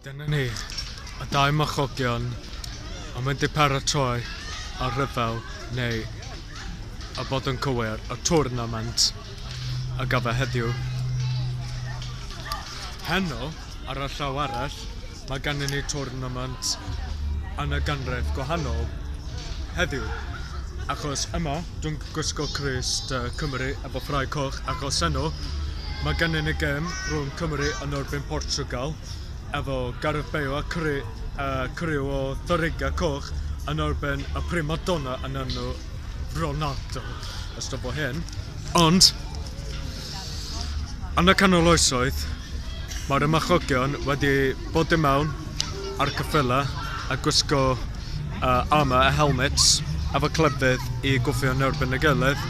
Dyna ni, y dau marchogion yn mynd i paratoi y rhyfel neu y bod yn cywir, y twrnament y gyfer heddiw. Heno, ar y llaw arall, mae gennym ni twrnament yn y ganrif gwahanol heddiw. Achos yma, dwi'n gwisgo crys Cymru efo ffrae coch, achos heno, mae gennym ni gêm rhwng Cymru yn erbyn Portugal efo Gareth Bale a criw o Thoriga Coch yn erbyn y prima donna yn enw Ronaldo. Ystod bo hyn. Ond, yn y canol oesoedd, mae'r ymachogion wedi bod i mewn ar ceffylau a gwisgo armour a helmets efo clefydd i gwffio yn erbyn y gilydd.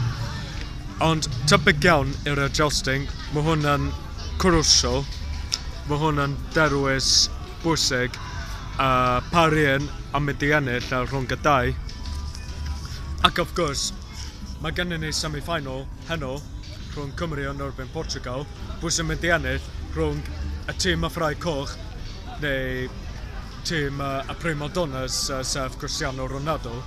Ond tebyg iawn i'r jousting, mae hwn yn crucial, mae hwn yn derwys bwysig a par un am mynd i ennill ar rhwng y dau. Ac of course, mae gennym ni semi-final heno rhwng Cymru yn erbyn Portugal. Pwy sy'n mynd i ennill rhwng y tîm y ffrae coch neu tîm y prima donnas, sef Cristiano Ronaldo.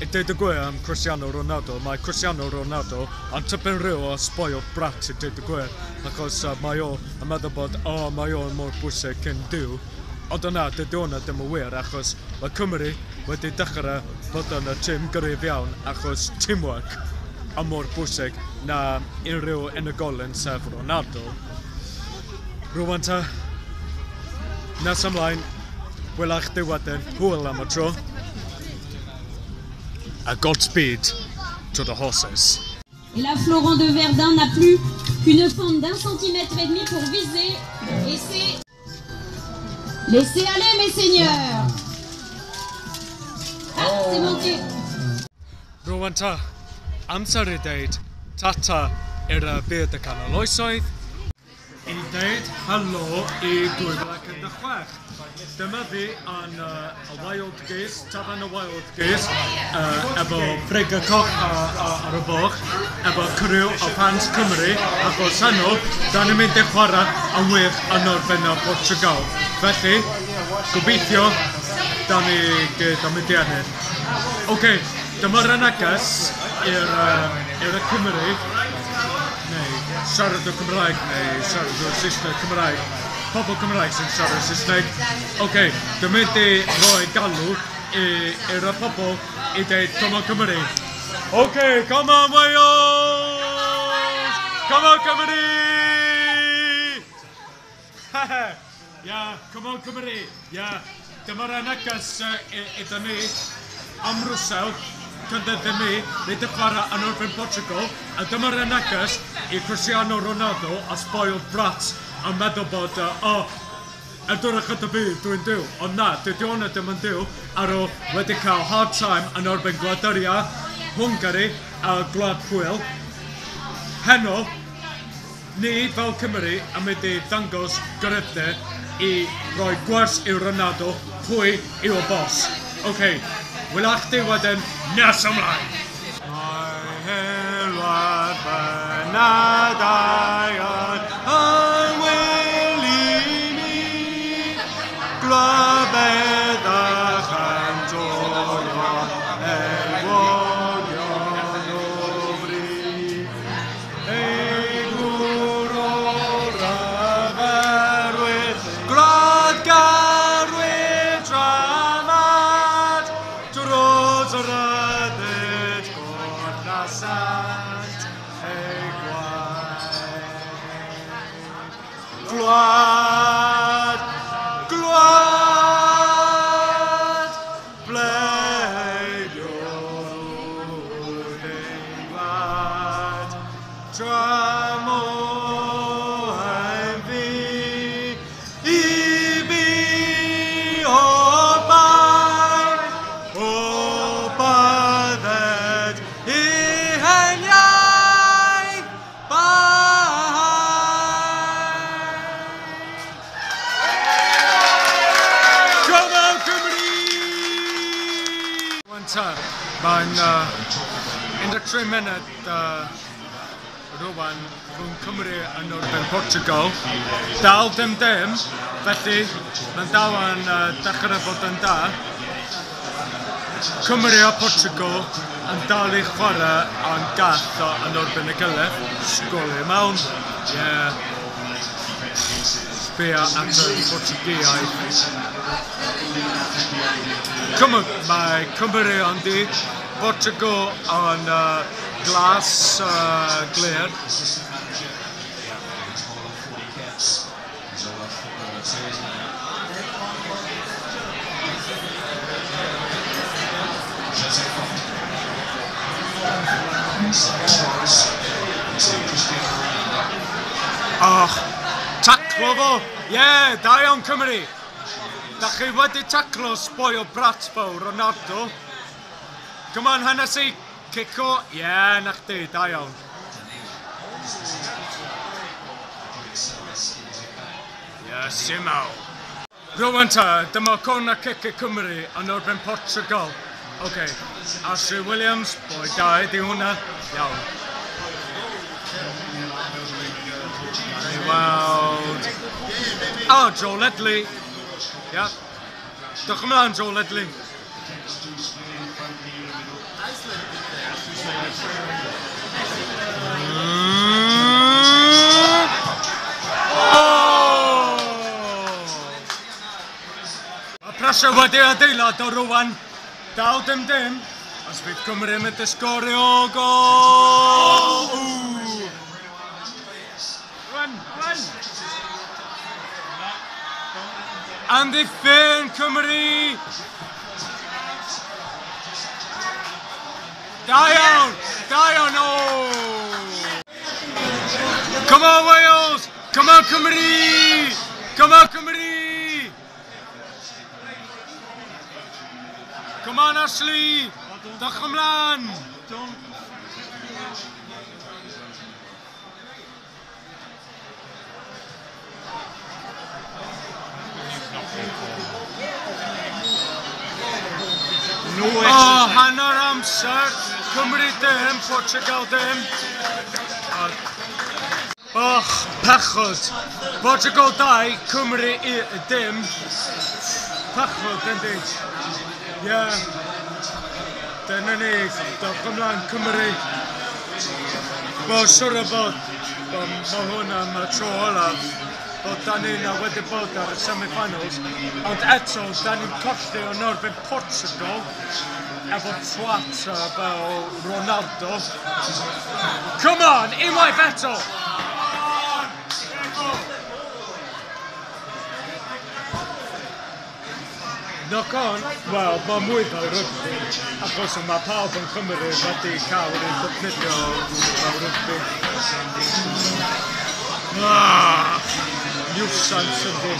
I dweud y gwir am Cristiano Ronaldo, mae Cristiano Ronaldo yn tipyn rhyw o spoiled brat i dweud y gwir, achos mae o yn meddwl bod, o, oh, mae o'n mor bwysig cyn Duw. Ond yna, dydy hwnna ddim yn wir, achos mae Cymru wedi dechrau bod yn y tîm gryf iawn, achos teamwork a mor bwysig na unrhyw unigolyn sef Ronaldo. Rwan ta, nes ymlaen, wela chdi wedyn, hwyl am y tro. A Godspeed to the horses. Et là, Florent de Verdun n'a plus qu'une fente d'1,5 cm pour viser. Et c'est... Laissez aller, mes seigneurs. Ah, c'est manqué. Rwan ta, amser i ddeud tata i'r byd y canol oesoedd, i ddeud helo i 2016. Dyma fi yn y Wild Geese, tafarn y Wild Geese, efo Frigga Coch ar y boch, efo criw o fans Cymru, achos heno, da ni'n mynd i chwarae yn wych yn erbyn y Portugal. Felly, gobeithio, da ni gyd yn mynd i ennill. Oce, dyma'r neges i'r Cymru, neu siaradwr Cymraeg, neu siaradwr Saesneg Cymraeg. Pobl Cymraeg sy'n siarad Saesneg. Oce, dwi'n mynd i roi galw i'r pobl i dweud "Come on Cymru". Oce, come on Wales! Come on Cymru! Yeah, come on Cymru! Yeah, dyma'r neges iddyn ni am Rwsel, cyndydyn ni, nid y chwarae yn erbyn Portugal, a dyma'r neges i Cristiano Ronaldo a spoiled brat a meddwl bod, oh, edrych at y byd, dwi'n Duw. Ond na, dydy hwnna ddim yn Duw, ar o wedi cael hard time yn erbyn Gwladwria, Hwngari a Gwlad Pwyl. Heno, ni fel Cymru yn mynd i ddangos gryfder i roi gwers i Ronaldo pwy yw'r boss. Oce, okay, wela chdi wedyn nes ymlaen. Mae heilwad fy nadau yn wyl i mi, Glybedd a chantorion enwogion o fri. Ei gŵr o ryferwydd, gwladgarwyr dramad, dros ryddid gwrnasant ei gwaed. Gwlad, gwlad, bleiddiwyd ein gwlad, tramor fi i fi o bai, o bydded i hen iaith barhau. Come on Cymru! Wan ta, mae'n 13 munud rwan rhwng Cymru yn erbyn Portugal. Dal 0-0. Felly, mae'n dal yn dechrau fod yn da. Cymru a Portugal yn dal i chwarae yn gall yn erbyn y gilydd. Sgorio mewn. Ie. Sbia at y Portugiaid. Cymru, mae Cymru yn di. Portugal yn glas glir. Och, taclo fo! Ie, yeah, da iawn Cymru! Da chi wedi taclo sboio brat fawr Ronaldo. Come on, Hennessy, cico. Ie, yeah, na chdi, da iawn. Ie, Simao. Rwan ta, dyma corner kick y Cymru yn erbyn Portugal. OK, Ashley Williams, boi da ydi hwnna. Iawn. Gawn ni weld. Oh, Joe Ledley. Ia. Dewch ymlaen, Joe Ledley. Oh! Mae pressure wedi adeilad o rwan. Dal dim dim. Os bydd Cymru yn mynd i sgorio gol! Ww! Run, run! Amddiffyn Cymru! Da iawn! Da iawn! Oh! Come on Wales! Come on Cymru! Come on Cymru! Come on Ashley! Dewch ymlaen! No Oh, hanner amser, Cymru dim, Portugal dim. Och, pechod. Portugal 2, Cymru dim. Pechod, yndi. Ie. Yeah. Dyna ni, dewch ymlaen Cymru. Wel, siwr o fod, mae hwn am y tro olaf, bod da ni na wedi bod ar y semi-finals, ond eto, da ni'n colli yn erbyn Portugal, efo twat fel Ronaldo. Come on, unwaith eto! Knock on, wel, mae mwy fel rygbi, achos mae pawb yn Cymru wedi cael ei ddefnyddio fel rygbi. Ah, nuisance yndi.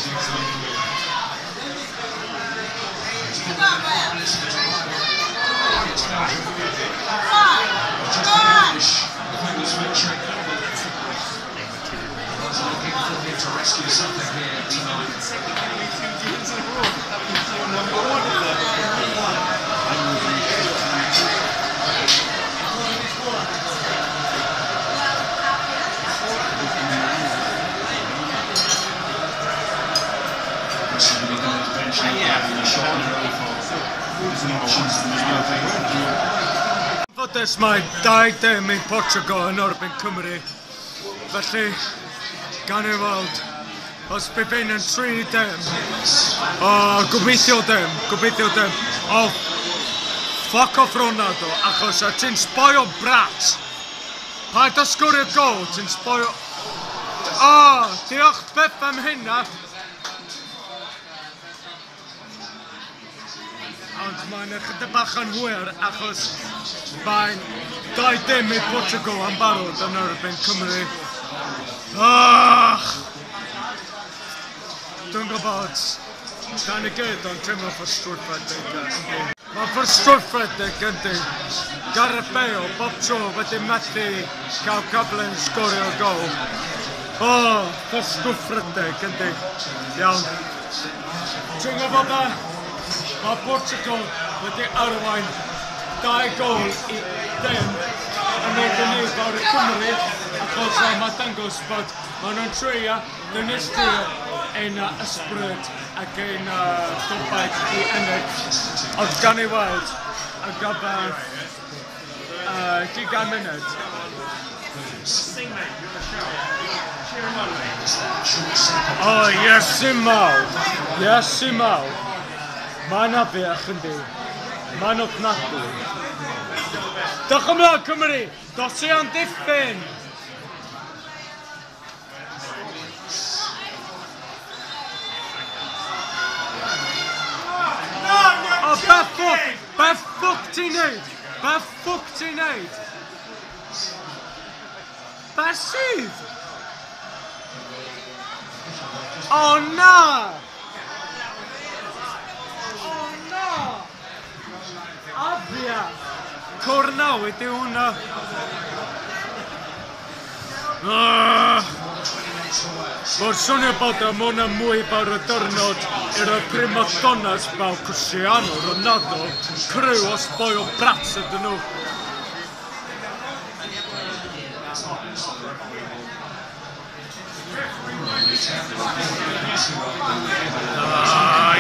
To rescue something here tonight. Ffodus mae 2-0 i Portugal yn erbyn Cymru. Felly, gan i weld, os bydd hyn yn 3-0. O, gobeithio dim, gobeithio dim. O, fuck off Ronaldo, achos a ti'n spoil brat. Paid â sgorio gol, ti'n spoil. O, diolch byth am hynna. Ond mae'n ychydig bach yn hwyr achos mae'n 2-0 i Portugal yn barod yn erbyn Cymru. Ach! Dwi'n gwybod, da ni gyd yn teimlo ffrwstredig, yndi. Mae'n ffrwstredig, yndi. Gareth Bale, bob tro wedi methu cael cyfle yn sgorio gol. O, oh, ffrwstredig, yndi. Iawn. Ti'n gwybod be? Mae Portugal wedi arwain 2 gol i ddim yn erbyn ni fel y Cymru, achos mae dangos bod Maen nhw'n trio dinistrio ein ysbryd ac ein gobaith i ennill. Ond gan i weld ar gyfer 20 munud. O, Iesu mawr! Iesu mawr! Mae'n afiach yndi. Mae'n ofnadwy. Diolch ymlaen Cymru! Dos i amddiffyn! O, be ffwc! Be ffwc ti'n neud? Be ffwc ti'n neud? Be sydd? O na! O na! Afiach! Cornel ydy hwnna. Mae'n swnio bod am hwnna mwy fawr o dyrnod i'r prima donnas fel Cristiano Ronaldo, criw o spoil brats ydyn nhw.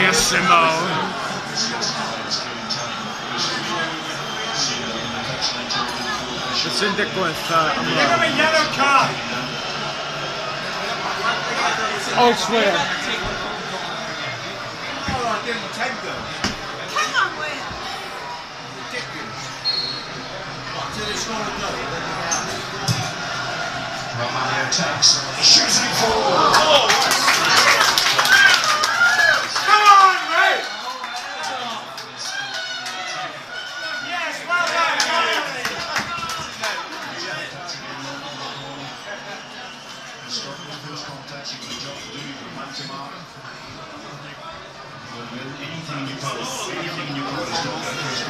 Iesu mawr. Beth sy'n digwydd ymlaen? Elsewhere. Come on, Will. Romano attacks, shooting forward. Come on, mate! Yes, well done, Gary. First contact, you've got a job to do, you've got a man to mark. Anything in your power, anything in your power to stop that first